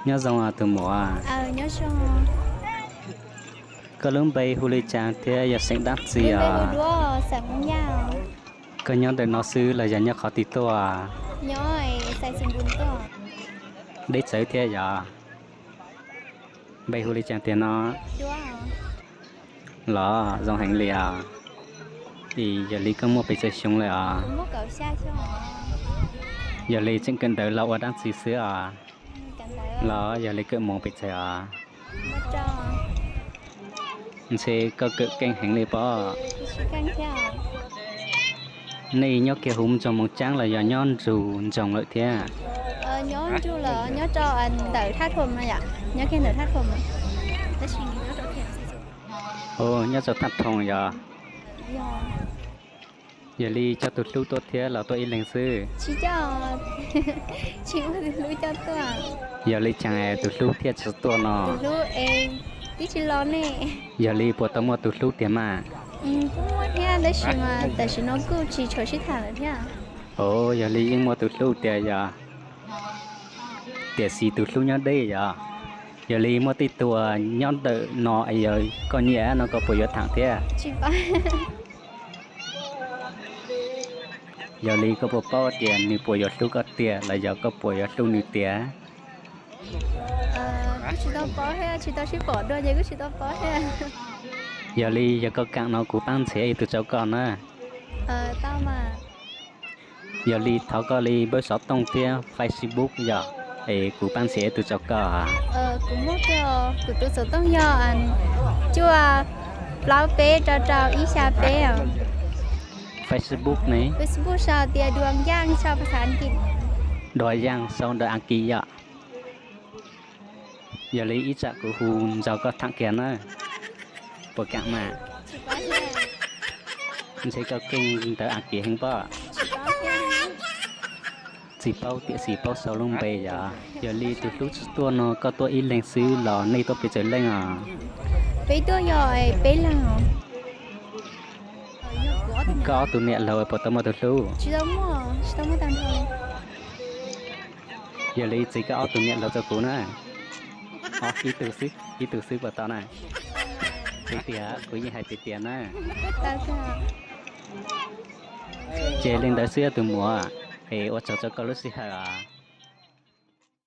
Nyob zoo tus muam. Koj lub npe hu li cas thiab yog xeem dab tsi os? Koj nyob ntawm no xwb los yog nyob qhov twg tuaj? Deb txawv thiab yog. Npe hu li cas tiag no? Los zoo heev li os. Yog li koj muaj pes tsawg xyoo lawm os? Yog li tseem kawm ntawv los ua dab tsi xwb os? Los yog li kawm moov pes tsawg os? Ntshe koj kawm keej heev li pob. Nej nyob kiag huv nroog Moos Caab los yog nyob nrug nroog lawm thiab? Nyob nrug lawm, nyob rau ntawm thaj thuam no yom, nyob kiag ntawm thaj thuam. Nyob rau thaj thuam yog. Yog li coj tus hlub tuaj thiab los tuaj ib leeg xwb? Tsis coj, tsis muaj tus hlub coj tuaj. Yog li caag tus hlub thiaj tsis tuaj no? Tus hlub es twb tsis los ne. Yog li puas tau muaj tus hlub tiag mas? Kuj muaj thiab tab sis mas tam sim no kuj tsis tshua sib tham lawm thiab. Os, yog li yeej muaj tus hlub tiag yog? Tiam sis tus hlub nyob deb yog? Yog li muaj tej tug nyob ntawm no es yog koj nyiam no koj puas yuav tham thiab? Yog li koj puas paub tias nws puas yuav hlub koj tiag los yog koj puas yuav hlub nws tiag? Tsis tau paub thiab, tsis tau sib pom dua ces kuj tsis tau paub thiab. Yog li yog koj kaam no kuv paab nrhiav ib tug rau koj na. Yog li thov koj li npawb xov tooj thiab Facebook yog, es kuv paab nrhiav ib tug rau koj. Kuv muaj, kuv tus xov tooj yog cuaj plaub peb rau rau ib xya peb. Facebook ne? Facebook sau tias Dua Yaaj sau phas xas Ankis. Dua Yaaj sau ntawv Ankis yom? Yog li ib tsam kuv hu nrog koj tham kiag na, puas kaam mas? Ntshe koj keej ntawv Ankis heev pob. Tsis paub tiam sis paub sau lub npe yog. Yog li tus hlub tsis tuaj no koj tuaj ib leeg xwb los nej tuaj pes tsawg leej os? Peb tuaj yog peb leeg os. Koj ob tug niam laus puas tau muaj tus hlub? Tsis tau muaj, tsis tau muaj tag nrho. Yog li txib koj ob tug niam laus rau kuv na. Ib tug xwb, ib tug xwb puas tau na? Txiv tiag, kuv yeej hais tiag tiag na. Ces li ntawd xwb tus muam, es ua tsaug rau koj lub sij hawm os.